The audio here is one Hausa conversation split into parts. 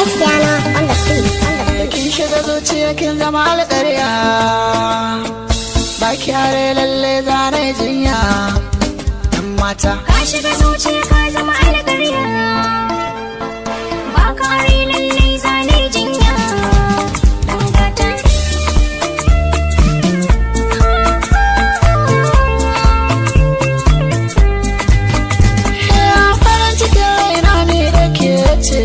Espiano on the beat, on the beat. Kin shiga zuciya, kin zama alƙarya. Ba kyare, lalle zane jinya. Yan mata. Ka shiga zuciya, ka zama alƙarya. Ba ka are, lallai zane jinya. Ɗan gata. Ya farin cikin raina ne da ke ce.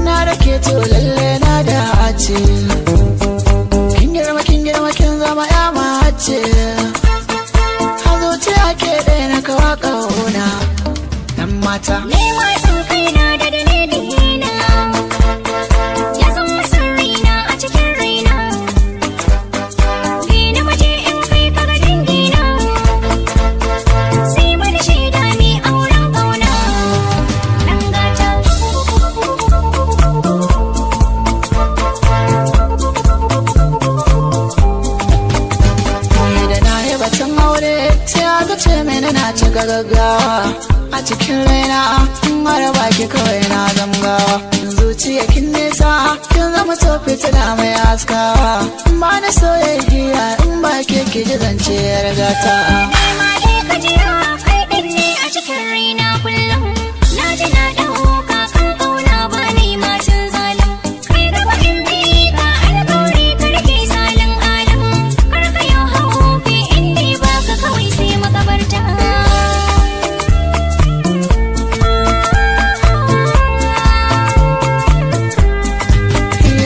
Na da ke, to lalle na dace. Kin girma, kin girma, kin zama ya mace. A zuciya ke ɗaya na kawa ƙauna. Yan mata. Nema son kaina da dalilina. Ya zama sirrina a cikin raina. Ni na waje in kai ka ga dangina. Sai mana shaida mi auren ƙauna. Ɗan gata. Da na yi batun aure, sai aka ce mini na cika gaggawa. A cikin raina, in har baki kawai na zamgawa. Zuciya kin nesa, kin zama to fitila mai haskawa. Ba na soyayya in ba ke, ki ji zance ya rigata. Nema dai ka jira, kai ɗin ne a cikin raina kullum. Na ji na ɗauka kan ƙauna, ba ni macin zalim. Kai gaba in bi ka, alƙawari ka rike salin alim. Kar ka yau haufi in dai baka, kawai sai makabarta.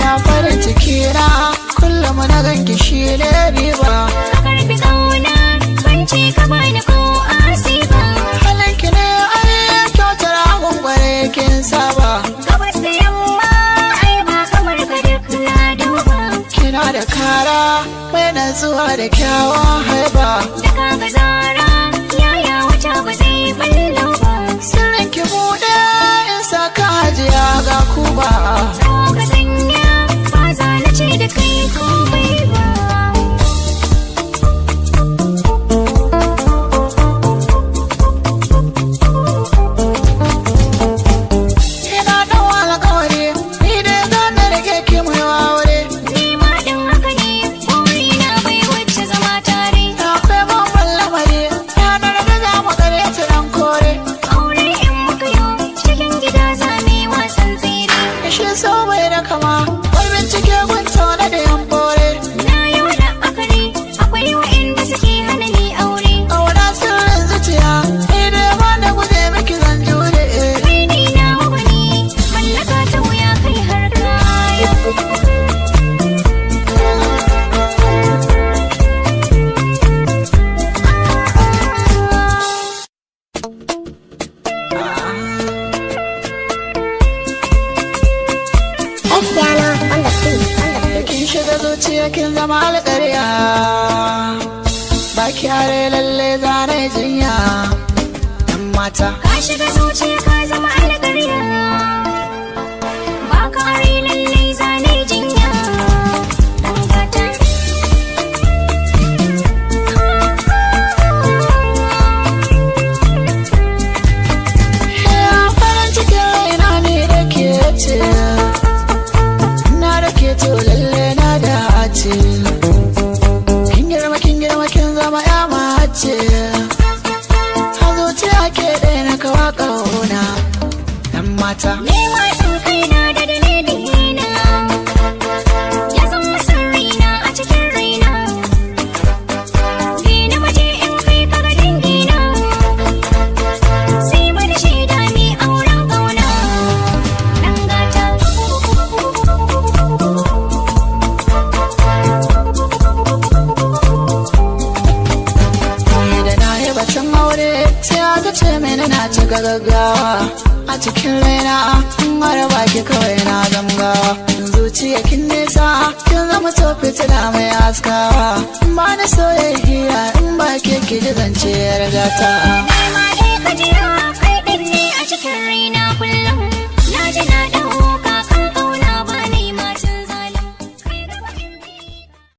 Ya farin ciki na, kullum na ganki shi ne riba. Ka karɓi ƙauna, ban ce ka bani ko asiba. Halinki ne ai kyautar agungware, kin saba. Gabas da yamma ai ba kamar ka, duk na duba. Kina da kara mai natsuwa da kyawun haiba. Da ka ga zara, yaya wata ba zai ballo ba. Sirrin ki buɗe in saka hajiya ga kuba. Zo ka sanya, ba za na ce da kai komai ba. Ina ɗan alƙawari, ni dai za na rike ki mu yi aure. Ni ma ɗin haka ne, burina bai wuce zama tare. Akwai babban lamari, ranar da za mu kare ta ɗan kore. Aure in muka yo, cikin gida za mu yi wasan tsere. Shi so bai da kama, wai bincike gun tauna da yan bore. Na yi wani akari, akwai wa'inda suke hana ni aure. Ƙauna sirrin zuciya, ni dai ba na guje miki, zan jure. Kai ne na wani, mallaka ta wuya kai har kaya. Espiano on the beat, on the beat. Kin shiga zuciya, kin zama alƙarya. Ba kyare, lalle zane jinya. Yan mata. Ka shiga zuciya, ka zama alƙarya. Ba ka are, lallai zane jinya. Ɗan gata. Ya farin cikin raina ne da ke ce. Na da ke, to lalle na dace. Kin girma, kin girma, kin zama ya mace. A zuciya ke ɗaya na kawa ƙauna. Yan mata. Nema son kaina da dalilina. Ya zama sirrina a cikin raina. Ni na waje in kai ka ga dangina. Sai mana shaida mi auren ƙauna. Ɗan gata. Da na yi batun aure, sai aka ce mini na cika gaggawa. A cikin raina, in har baki kawai na zamgawa. Zuciya kin nesa, kin zama to fitila mai haskawa. Ba na soyayya in ba ke, ki ji zance ya rigata. Nema dai ka jira.